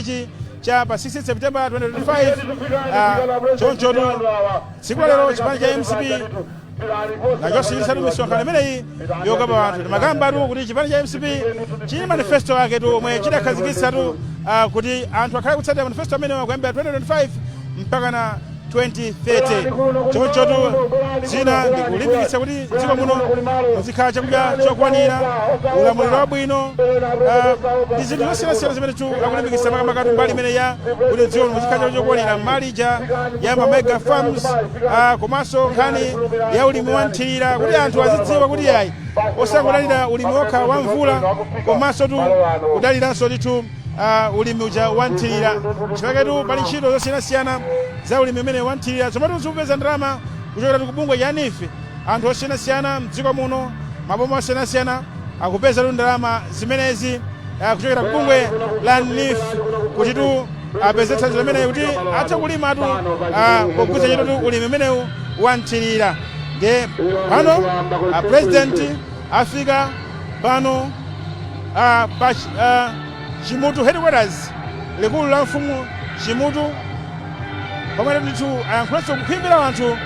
chimenechi cha pa 16 September 2025. Chonchotu tsiku la lero chipani cha MCP nachonso chilisatu misonkhano imeneyi yokopa anthu. Timakambatu kuti chipani cha MCP chili manifesto ake tu omwe chidakhazikitsatu kuti anthu akhale kutsatira manifesto amenewa kuyambira 2025 mpaka na 2030. Chonchotu zina ndikulimbikitsa kuti dziko muno muzikhala chakudya chokwanira, ulamuliro wabwino, ndi zinthu zosiyanasiyana zimene tu akulimbikitsa, makamaka mbali imene ya kuti dziko muno muzikhala chakudya chokwanira, mbali ija ya ma mega farms, komanso nkhani ya ulimi wa nthirira, kuti anthu azidziwa kuti ayi, osangodalira ulimi wokha wa mvula, komanso tu kudaliranso ndithu ulimi uja wa nthirira. Chifukwa pali ntchito zosiyanasiyana za ulimi umene wa nthirira zomwe zikupeza ndalama kuchokera ku bungwe ya NEEF. Anthu osiyanasiyana mdziko muno, maboma osiyanasiyana akupeza tu ndalama zimenezi kuchokera ku bungwe la NEEF kuti tu apeze thandizo limeneyi kuti athe kulima tu pogwiritsa ntchito tu ulimi umenewu wa nthirira. Ndiye pano a President afika pano pa Chimutu Headquarters, likulu la mfumu Chimutu, pamene ndithu ayankhulenso kukhwimbira anthu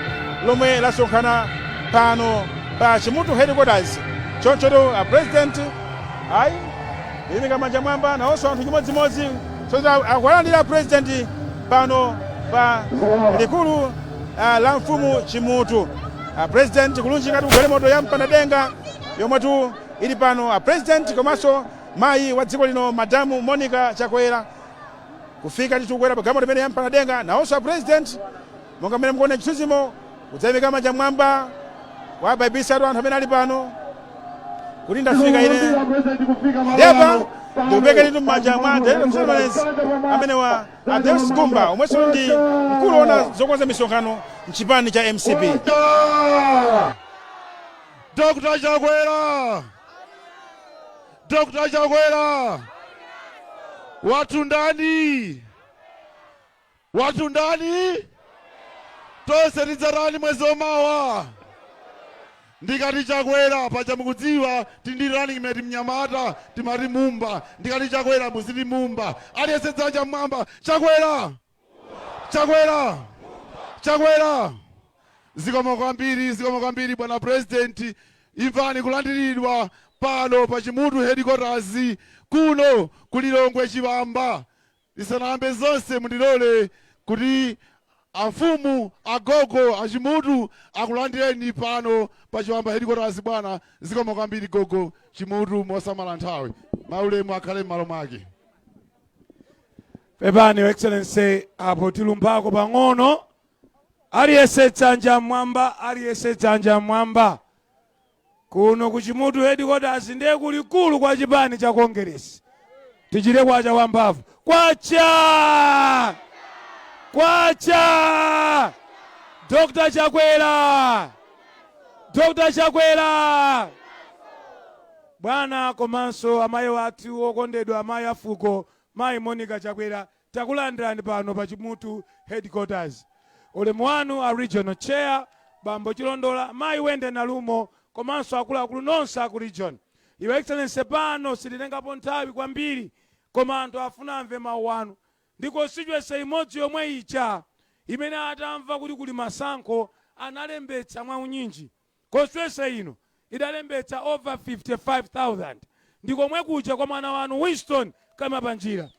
lomwe lasonkhana pano pa Chimutu Headquarters. Chonchotu a President ayi kuyimika manja mwamba, nawonso anthu chimodzimodzi. So akuwalandira President pano pa likulu la mfumu Chimutu. President kulunjika ku galimoto ya mpandadenga yomwe tu ili pano. A President komanso mayi wa dziko lino, Madamu Monica Chakwera, kufika ndithu kukwera pa galimoto imene ya mpandadenga. Nawonso a President, monga mmene mukuona chithunzimo, kudzayimika manja mwamba wabaibisatu anthu amene ali pano kuti ndafika ine. Ndepa ndikupekeni tu m'manja mwa director of ceremonies amene wa Adeus Gumba, omwenso ndi mkulu woona zokonza misonkhano mchipani cha MCP. Dr. Chakwera, Dr. Chakwera, wathu ndani? Wathu ndani? Tonse tidzatani mwezi omawa? Ndikati Chakwera, paja mukudziwa tindi running mate mnyamata, timati Mumba. Ndikati Chakwera, muziti Mumba. Aliyense dzanja mmwamba. Chakwera, Chakwera, Chakwera! Zikomo kwambiri, zikomo kwambiri, bwana President. Imvani kulandiridwa pano pa Chimutu Headquarters kuno kulilongwe Chibamba. Isanayambe zonse, mundilole kuti amfumu agogo achimutu akulandireni pano pa Chibamba Headquarters. Bwana, zikomo kwambiri. Gogo Chimutu, mosamala nthawi, maulemu akhale m'malo mwake. Pepani, Your Excellency, apo tilumphako pang'ono. Aliyense dzanja mmwamba, aliyense dzanja mmwamba. Kuno ku Chimutu Headquarters ndiye kulikulu kwa chipani cha Kongeresi. Tichite kwacha wamphamvu. Kwacha, kwacha! Dr Chakwera, Dr Chakwera! Bwana komanso amayi wathu okondedwa, amayi afuko, Mayi Monica Chakwera, takulandirani pano pa Chimutu Headquarters. Ulemu wanu, a Regional Chair Bambo Chilondola, Mayi Wende Nalumo, komanso akuluakulu nonse aku region. Your Excellency, pano sititengapo nthawi kwambiri, koma anthu afuna amve mawu anu. Ndi constituency imodzi yomwe ija imene atamva kuti kuli masankho analembetsa mwaunyinji. Constituency ino idalembetsa over 55,000. Ndikomwe kuja kwa mwana wanu Winston Kamapanjira.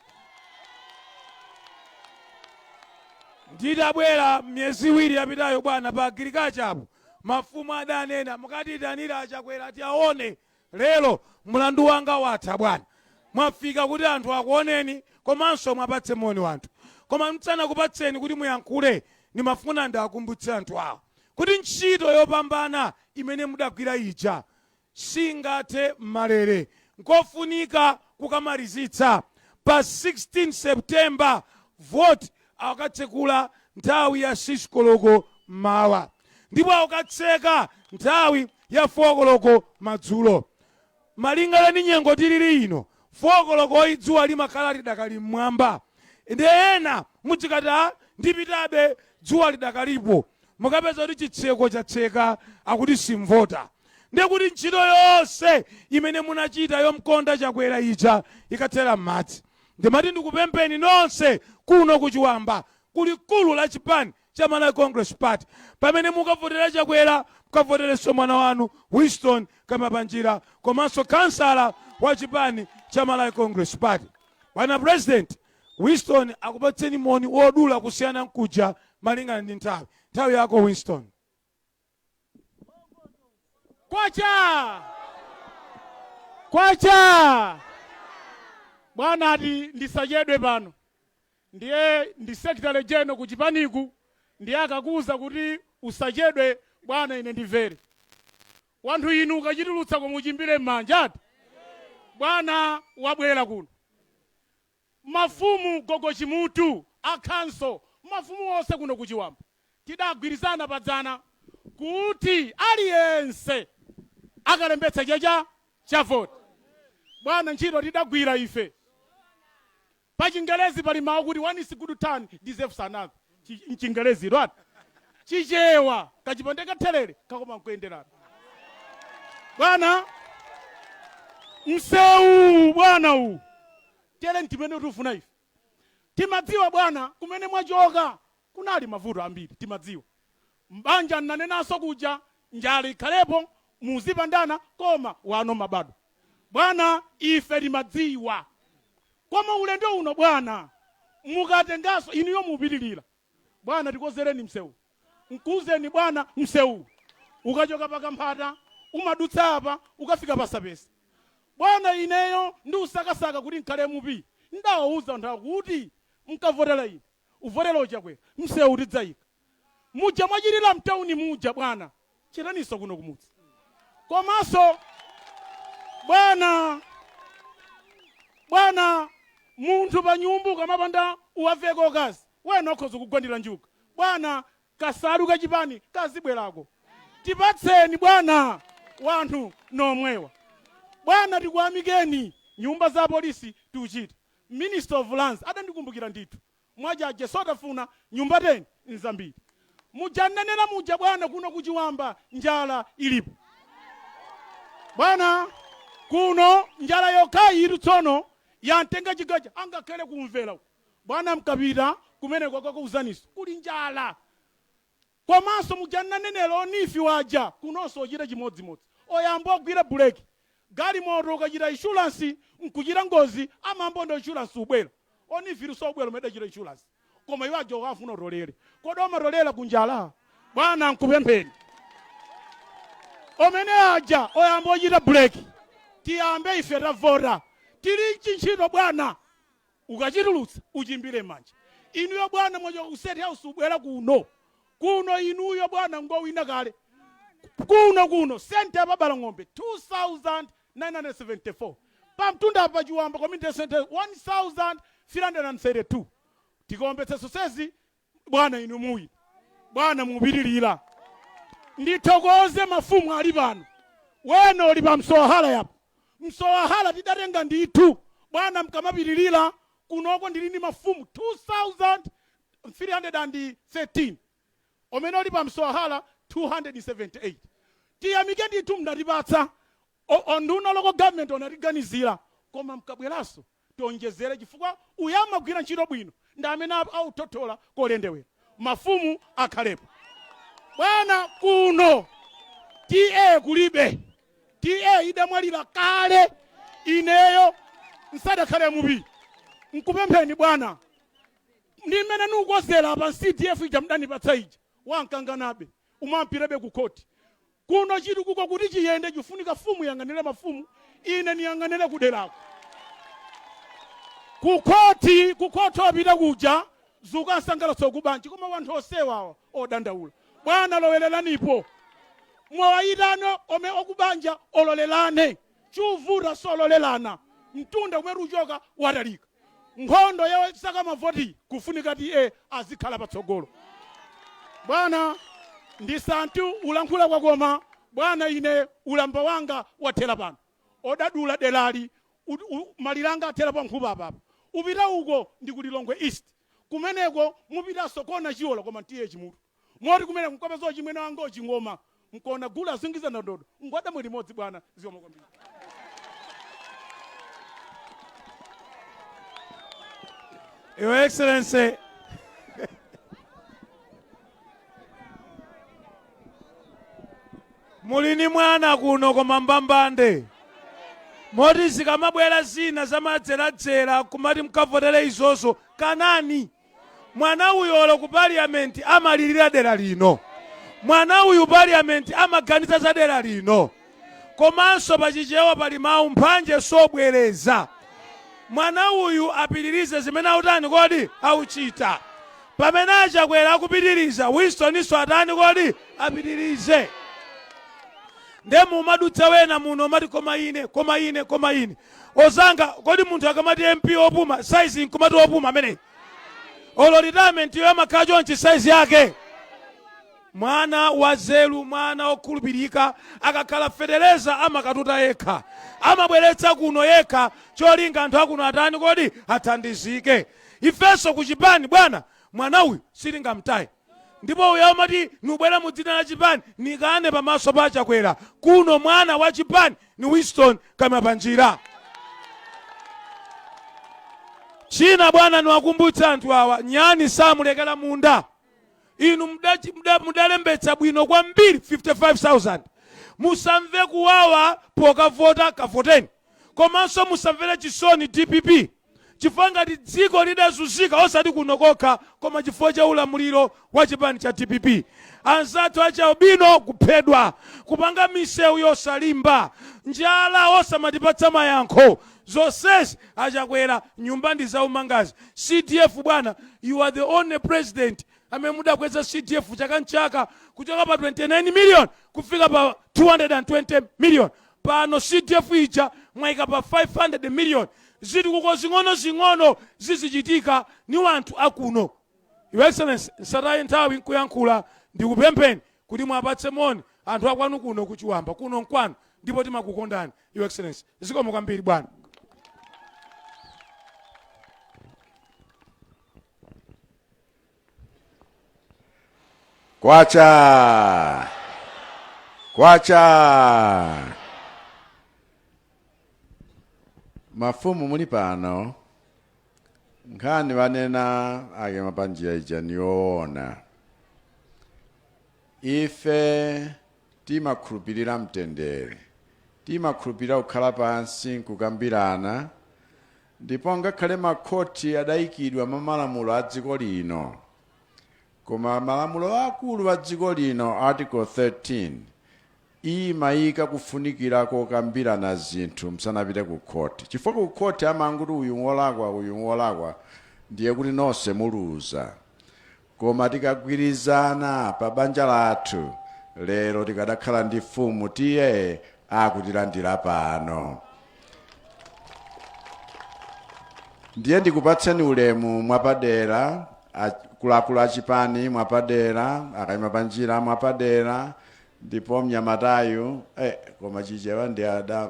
Nditabwera miyezi 2 yapitayo, bwana, pa agriculture apo mafumu adanena, "Mukatiitanira aChakwera tiaone." Lero mlandu wanga watha, bwana. Mwafika kuti anthu akuoneni komanso mwapatse moni wanthu. Koma mtsanakupatseni kuti muyankhule, ndimafuna ndiakumbutse anthu awa kuti ntchito yopambana imene mudagwira ija singathe mmalere. Nkofunika kukamalizitsa pa 16 September. Vote akatsekula nthawi ya 6 koloko mmawa ndipo akatseka nthawi ya 4 koloko madzulo. Malingana ndi nyengo tilili ino, 4 kolokoyi dzuwa limakhala lidakali mmwamba. Ndi ena mudzikati, "A, ndipitabe dzuwa lidakalipo," mukapeza kuti chitseko chatseka, akuti simvota. Ndiye kuti ntchito yonse imene munachita yomkonda Chakwera ija ikathera m'madzi. Ndimati ndikupempheni nonse kuno ku Chiwamba, kulikulu la chipani cha Malawi Congress Party, pamene mukavotera Chakwera, mukavoterenso mwana wanu Winston Kamapanjira, komanso kansala wa chipani cha Malawi Congress Party. Bwana President, Winston akupatseni moni wodula kusiyana nkuja malingana ndi nthawi. Nthawi yako, Winston. Kwacha kwacha! Bwana ati ndisachedwe pano, ndiye ndi secretary general ku chipaniku, ndiye akakuza kuti usachedwe, bwana, ine ndimvere. Wanthu inu, ukachitulutsa koma uchimbire m'manja ati bwana wabwera kuno. Mafumu, gogo Chimutu, akhanso, mafumu onse kuno kuChiwamba tidagwirizana padzana kuti aliyense akalembetsa chacha cha voti. Bwana, ntchito tidagwira ife. Pa Chingelezi pali mawu kuti "One is good turn deserves another." Mchingelezi ati Chichewa, kachipande kathelere kakoma nkuyenderana. Bwana, msewu, bwana, uwu tere ntimene tifuna ife. Timadziwa, bwana, kumene mwachoka kunali mavuto ambiri. Timadziwa mbanja nnanenanso kuja, njala ikhalepo, muzipandana, koma wano mabado. Bwana, ife timadziwa, koma ulendo uno, bwana, mukatenganso inuyo mupitirira. Bwana, tikozereni msewu. Mkuzeni, bwana, msewu ukachoka pakamphata umadutsa apa ukafika pasapesa. Bwana, ineyo ndi usakasaka kuti nkhale mupi, ndawauza anthu akuti mkavotera ine, uvotera uChakwera, msewu tidzayika muja mwachitira mtauni muja. Bwana, chitaninso kuno kumudzi. Komanso bwana, bwana, munthu pa nyumba ukamapanda uwaveko kazi wena ukhoza kugwandira njuga. Bwana, kasalu kachipani kazibwerako, tipatseni, bwana, wanthu nomwewa. Bwana, tikuyamikeni, nyumba za polisi tiuchita. Minister of Lands adandikumbukira ndithu, mwajaje sotafuna nyumba 10 nzambiri. Mujanenera muja, bwana, kuno kuChiwamba njala ilipo, bwana. Kuno njala yokhayi itu tsono yamtenga chigaja angakhale kumvera uko. Bwana, mkapita kumene kwakakuuzaniso kuli njala. Komanso mujananenera o NEEF waja kunonso ochita chimodzimodzi, oyamba ogwira buleki. Galimoto ukachita insurance nkuchita ngozi, amambondo insurance ubwera. O NEEF lusobwera umene adachita insurance, koma iwo aja ukafuna utolere. Kodi omatolera kunjala? Bwana, nkupempheni, omene aja oyamba ochita buleki, tiyambe ife tavota. Tili ntchito, bwana, ukachitulutsa uchimbire manja. Inuyo, bwana, mwachoka ku State House ubwera kuno. Kuno inuyo, bwana, ngowina kale kuno. Kuno center pabala ng'ombe 2974, pamtunda pa Chiwamba community center 1332. Tikaombetsa sosezi, bwana, inu muyi, bwana, mupitirira. Ndithokoze mafumu ali pano. Wena uli pa Msowahala yapo, Msowahala tidatenga ndithu. Bwana, mkamapitirira kunoko ndili ndi mafumu 2313, omene uli pa Msowahala 278. Tiyamike ndithu, mnatipatsa onduna local government onatiganizira, koma mkabweranso tionjezere, chifukwa uyu amagwira ntchito bwino ndi amene authothola kolendewera. Mafumu akhalepo, bwana. Kuno T/A kulibe. T/A idamwalira kale ineyo nsadakhale mupi. Nkupempheni, bwana, ndi mmene nukozera pa CDF ija mdanipatsa ija, wankanganabe umampirabe ku khoti. Kuno chitukuko kuti chiyende chifunika fumu yang'anire mafumu, ine niyang'anire kuderako. Kukhoti, kukhoti opita kuja zukansangalatsa kubanji, koma wanthu osewawa odandaula. Bwana, lowereranipo, mwawayitano ome okubanja ololelane. Chuvuta sololelana, mtunda kumene uchoka watalika. Nkhondo yosaka mavoti kufunika T/A azikhala patsogolo. Bwana, ndisanti ulankhula kwakoma. Bwana, ine ulamba wanga wathera pano, odadula derali malire anga athera pa nkhupa apapa. Upita uko ndi ku Lilongwe East, kumeneko mupitanso kona Chiola, koma T/A Chimutu moti kumene nkopeza chimwene wanga oching'oma nkona gulu azingiza ndodo ngwadamwe limodzi. Bwana, zikomo kwambiri. Your Excellency, muli ni mwana kuno koma mbambande moti zikamabwera zina zamadzeradzera kumati mkavotere izozo kanani. Mwana uyu olo ku parliament amalirira dera lino. Mwana uyu parliament amaganiza za dera lino. Komanso pachichewa pali mawu mphanje sobwereza. Mwana uyu apitirize zimene autani kodi auchita. Pamene achakwera akupitiriza, Winstoninso atani kodi apitirize. Nde mumadutsa wena muno mati koma ine, koma ine, koma ine. Ozanga, kodi munthu akamati MP opuma, size nkumati opuma ameneyi? Olo retirement yo amakhala chonchi size yake? Mwana wazeru, mwana okhulupirika, akakhala fetereza amakatuta yekha, amabweretsa kuno yekha, cholinga anthu akuno atani kodi athandizike. Ifenso kuchipani bwana, mwana uyu sitingamtaye. Ndipo uyo amati nubwera mu dzina la chipani nikane pamaso pa Chakwera kuno mwana wa chipani ni Winston Kamapanjira. China bwana niwakumbutsa anthu awa, nyani samulekera munda. Inu mudalembetsa bwino kwambiri 55,000. Musamve kuwawa pokavota kavoteni. Komanso musamvere chisoni DPP chifukwa ngati dziko lidazunzika osati kuno kokha koma chifukwa cha ulamuliro wa chipani cha DPP. Anzathu achi albino kuphedwa, kupanga misewu yosalimba, njala osamatipatsa mayankho, zonsezi achakwera nyumba ndi zaumangazi. CDF bwana, you are the only president amene mudakweza CDF chaka nchaka kuchoka pa 29 million kufika pa 220 million. Pano CDF ija mwaika pa 500 million. Zitukuko zing'ono-zing'ono zizichitika ni wanthu akuno. Your Excellency, nsataye nthawi nkuyankhula, ndikupempheni kuti mwapatse moni anthu akwanu kuno ku Chiwamba, kuno nkwanu ndipo timakukondani Your Excellency. Zikomo kwambiri bwana. Kwacha! Kwacha! Mafumu muli pano, nkhani vanena ake mapanjira ija ni yoona. Ife timakhulupirira mtendere, timakhulupirira kukhala pansi nkukambirana, ndipo ngakhale makhoti adayikidwa mwa malamulo a dziko lino, koma malamulo akulu a dziko lino, Article 13, imayika kufunikira kokambirana zinthu msanapite ku khoti, chifukwa ku khoti amanguti uyu ngolakwa, uyu ngolakwa, ndiye kuti nonse muluza. Koma tikagwirizana pa banja lathu lero tikadakhala ndi mfumu tiye akutilandira pano. Ndiye ndikupatseni ulemu mwapadera, akuluakulu a chipani mwapadera, akayima panjira mwapadera, ndipo mnyamatayu koma Chichewa ndi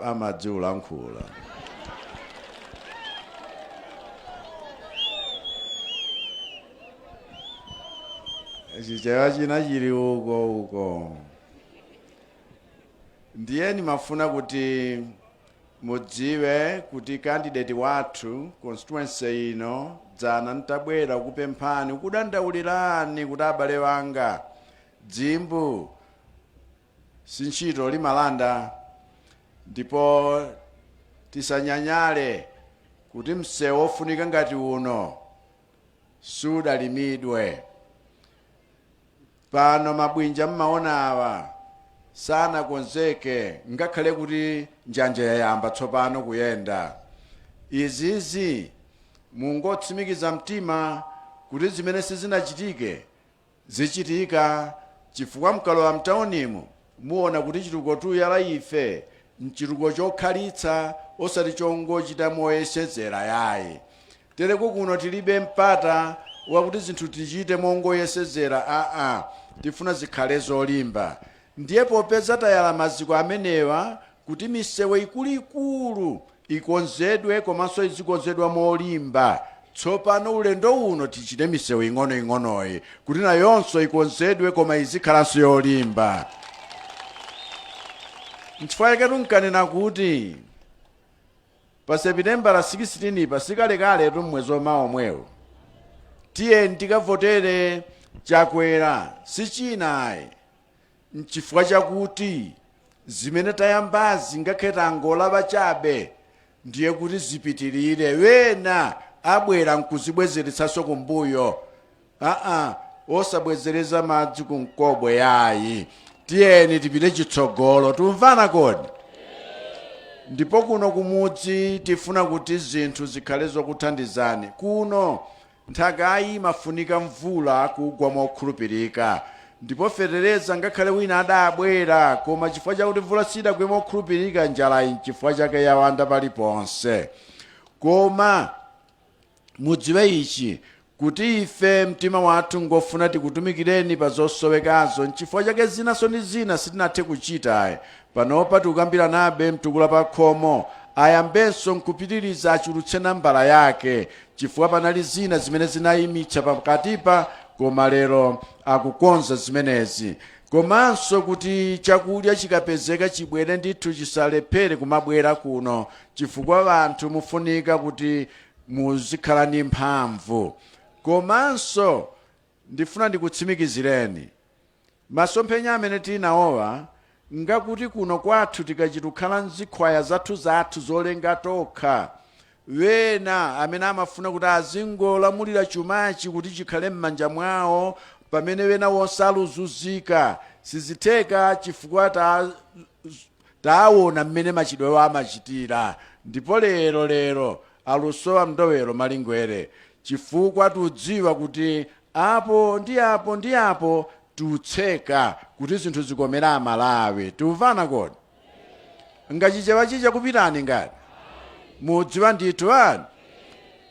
amadziulankhula. Chichewa china chili uko uko. Ndiye ndimafuna kuti mudziwe kuti candidate wathu constituency ino dzana ntabwera kukupemphani, kukudandaulirani kuti abale wanga dzimbu si ntchito limalanda, ndipo tisanyanyale kuti msewu wofunika ngati uno sudalimidwe. Pano mabwinja mmaona awa sanakonzeke ngakhale kuti njanja yayamba tsopano kuyenda. Izizi mungotsimikiza mtima kuti zimene sizinachitike zichitika, chifukwa mkalowa mtaunimu muona kuti chitukuko tuyala ife nchitukuko chokhalitsa osati chongochita moyesezera yayi. Tereko kuno tilibe mpata wakuti zinthu tichite mongoyesezera aa, tifuna zikhale zolimba. Ndiye popeza tayala maziko amenewa kuti misewu ikuluikulu ikonzedwe komanso izikonzedwa molimba, tsopano ulendo uno tichite misewu ing'onoing'onoyi kuti nayonso ikonzedwe koma izikhalanso yolimba. Nchifukwa chake tunkanena kuti pa Sepitembala 16 pa sikalekaletu mmwezi wamawa omwewu. Tiyeni tikavotere Chakwera si china ayi, nchifukwa chakuti zimene tayambazi ngakhale tangolaba chabe, ndiye kuti zipitirire. Wena abwera nkuzibwezeretsanso kumbuyo. Aa, osabwezereza madzi kumkobwe yayi. Tiyeni tipite chitsogolo. Tumvana kodi? Ndipo kuno kumudzi tifuna kuti zinthu zikhale zokuthandizani. Kuno nthakayi imafunika mvula kugwa mokhulupirika, ndipo fetereza ngakhale wina adabwera, koma chifukwa chakuti mvula sidagwe mokhulupirika, njalayi nchifukwa chake yawanda paliponse. Koma mudziwe ichi, kuti ife mtima wathu ngofuna tikutumikireni pa zosowekazo. Nchifukwa chake zinanso ndi zina sitinathe kuchita. Panopa tikukambiranabe mtukula pa khomo, ayambenso nkupitiriza, achulutse nambala yake, chifukwa panali zina zimene zinayimitsa pakatipa, koma lero akukonza zimenezi. Komanso kuti chakudya chikapezeka chibwere ndithu, chisalephere kumabwera kuno, chifukwa anthu mufunika kuti muzikhala ndi mphamvu. Komanso ndifuna ndikutsimikizireni, masomphenya amene tinawowa ngakuti kuno kwathu tikachita kukhala mzikhwaya zathu zathu zolenga tokha. Wena amene amafuna kuti azingolamulira chumachi kuti chikhale m'manja mwawo, pamene wena wonse aluzuzika, sizitheka, chifukwa taona mmene machidwewo amachitira. Ndipo lero lero alusowa mndowero malingwere, chifukwa tudziwa kuti apo ndi apo ndi apo tutseka kuti zinthu zikomera Amalawi. Tumvana kodi? Ngachichewa chicha kupitani ngati mudziwa ndithu ani.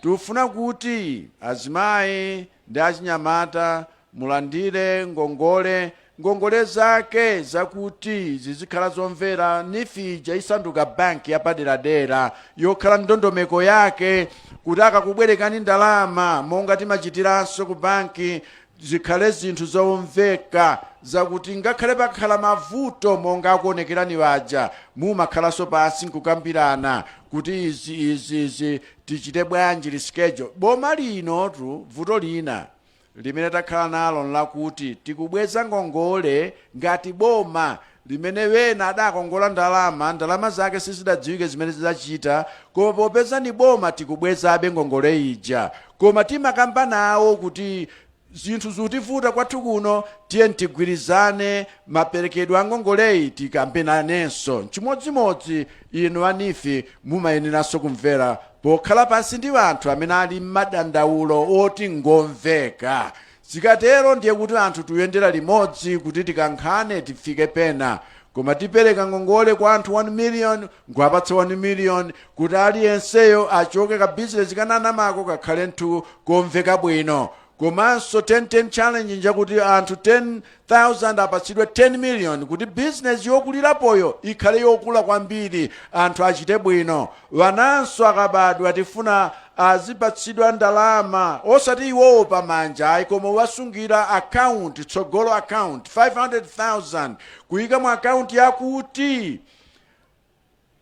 Tufuna kuti azimayi ndi achinyamata mulandire ngongole, ngongole zake zakuti zizikhala zomvera. NEEF ija isanduka banki yapaderadera yokhala ndondomeko yake, kuti akakubwerekani ndalama monga timachitiranso ku banki, zikhale zinthu zomveka, zakuti ngakhale pakhala mavuto monga akuonekerani waja, mumakhalanso pansi nkukambirana kuti izi, izi, izi tichite bwanji, reschedule. Boma linotu vuto lina limene takhala nalo nlakuti tikubweza ngongole ngati boma limene wena adakongola ndalama, ndalama zake sizidadziwike zimene zidachita, koma popeza ni boma tikubwezabe ngongole ija. Koma timakamba nawo kuti zinthu zikutivuta kwathu kuno, tiye tigwirizane maperekedwe a ngongoleyi, tikambenanenso. Chimodzimodzi inu a NEEF mumayeneranso kumvera pokhala pansi ndi anthu amene ali madandaulo oti ngomveka. Zikatero ndiye kuti anthu tuyendera limodzi kuti tikankhane tifike pena. Koma tipereka ngongole kwa anthu 1 million, nkuwapatsa 1 million kuti aliyenseyo achoke ka bizinesi kananamako kakhale nthu komveka bwino. Komanso 10-10 challenge njakuti anthu 10,000 apatsidwe 10 million kuti bizinesi yokulirapoyo ikhale yokula kwambiri, anthu achite bwino. Wananso akabadwa tifuna azipatsidwa ndalama, osati iwowo pamanja ayi, koma wasungira account, tsogolo account, 500,000 kuyika mu account yakuti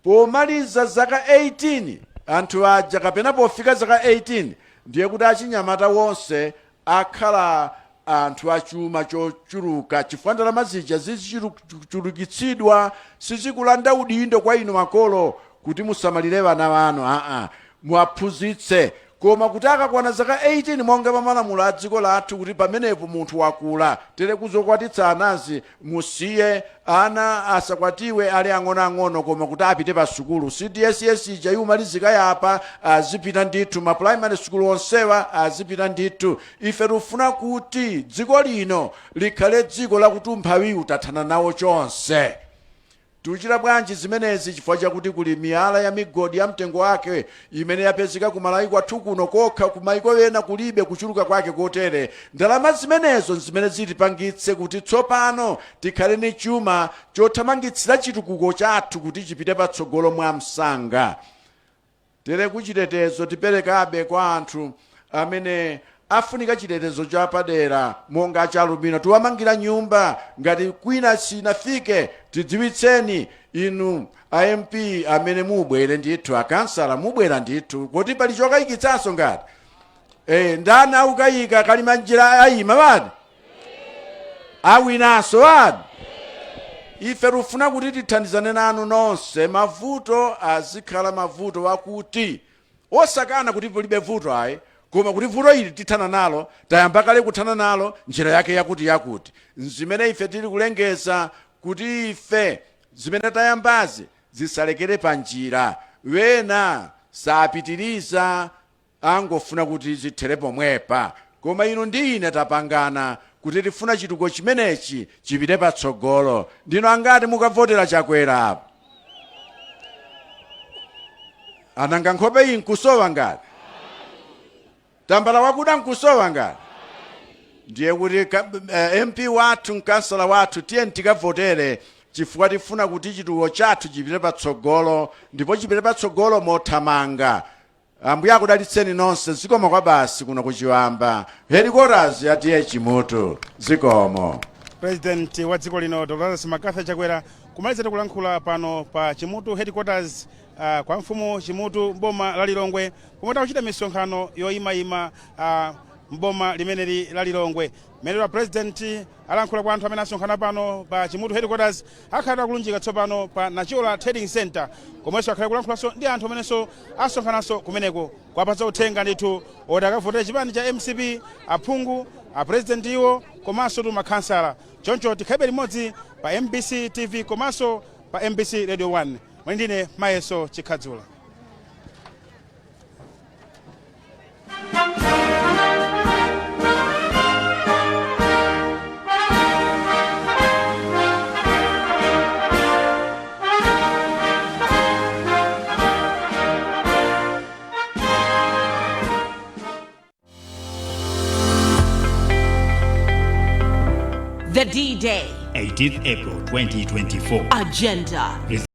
pomaliza zaka 18 anthu aja, kapena pofika zaka 18, ndiye kuti achinyamata wonse akhala anthu achuma chochuluka, chifukwa ndalama zija zizichulukitsidwa. Sizikulanda udindo kwa inu makolo kuti musamalire vana vanu, aa, muwaphunzitse, koma kuti akakwana zaka 18, monga pamalamulo a dziko lathu kuti pamenepo munthu wakula, tere kuzokwatitsa anazi musiye, ana asakwatiwe ali ang'onoang'ono, koma kuti apite pa sukulu. CDSS ija iumalizika yapa, azipita ndithu ma primary school onsewa, azipita ndithu. Ife tikufuna kuti dziko lino likhale dziko lakuti umphawiwu tathana nawo chonse. Tikuchita bwanji zimenezi? Chifukwa chakuti kuli miyala ya migodi ya mtengo wake imene yapezeka ku Malawi kwathu kuno kokha, ku maiko ena kulibe kuchuluka kwake kotere. Ndalama zimenezo zimene zitipangitse kuti tsopano tikhale ni chuma chothamangitsira chitukuko chathu kuti chipite patsogolo mwa msanga. Tere kuchitetezo tiperekabe kwa anthu amene afunika chitetezo chapadera monga achalubino, tiwamangira nyumba. Ngati kwina sinafike, tidziwitseni inu a MP amene mubwere ndithu, akansala mubwera ndithu, kuti pali chokayikitsanso ngati Ndani akukayika Kalimanjira ayima bani? Awinanso bani? Ife tikufuna kuti tithandizane nanu nonse. Mavuto azikhala mavuto wakuti osakana kuti palibe vuto ayi, koma kuti vuto ili tithana nalo, tayamba kale kuthana nalo njira yake yakuti yakuti. Zimene ife tili kulengeza kuti ife zimene tayambazi zisalekere pa njira, wena sapitiriza, angofuna kuti zithere pomwepa, koma inu ndi ine tapangana kuti tifuna chitukuko chimenechi chipite patsogolo. Ndinu angati mukavotera Chakwera apa? Ananga nkhope iyi nkusowa ngati tambala wakuda nkusowa ngati? Ndiye kuti MP wathu, mkansala wathu, tiye tikavotere, chifukwa tifuna kuti chitukuko chathu chipite patsogolo, ndipo chipite patsogolo mothamanga. Ambuye akudalitseni nonse. Zikomo kwa basi. Kuno kuchiwamba, headquarters ya T/A Chimutu, zikomo. President wa dziko lino Dr Lazarus McCarthy Chakwera kumaliza kulankhula pano pa Chimutu headquarters, kwa mfumu Chimutu mboma la Lilongwe, pomwe takuchita misonkhano yoyimayima mboma limeneli la Lilongwe. Mmene wa president alankhula kwa anthu amene asonkhana pano pa Chimutu headquarters, akhala akulunjika tsopano pa Nachiola Trading Center, komwenso akhale kulankhulanso ndi anthu amenenso asonkhananso kumeneko, kuwapatsa uthenga ndithu oti akavotere chipani cha MCP, aphungu, apresident iwo komanso tu makhansala. Choncho tikhalibe limodzi pa MBC TV komanso pa MBC Radio 1. Mwini ndine Mayeso Chikhadzula. The D Day 18th April 2024. Agenda.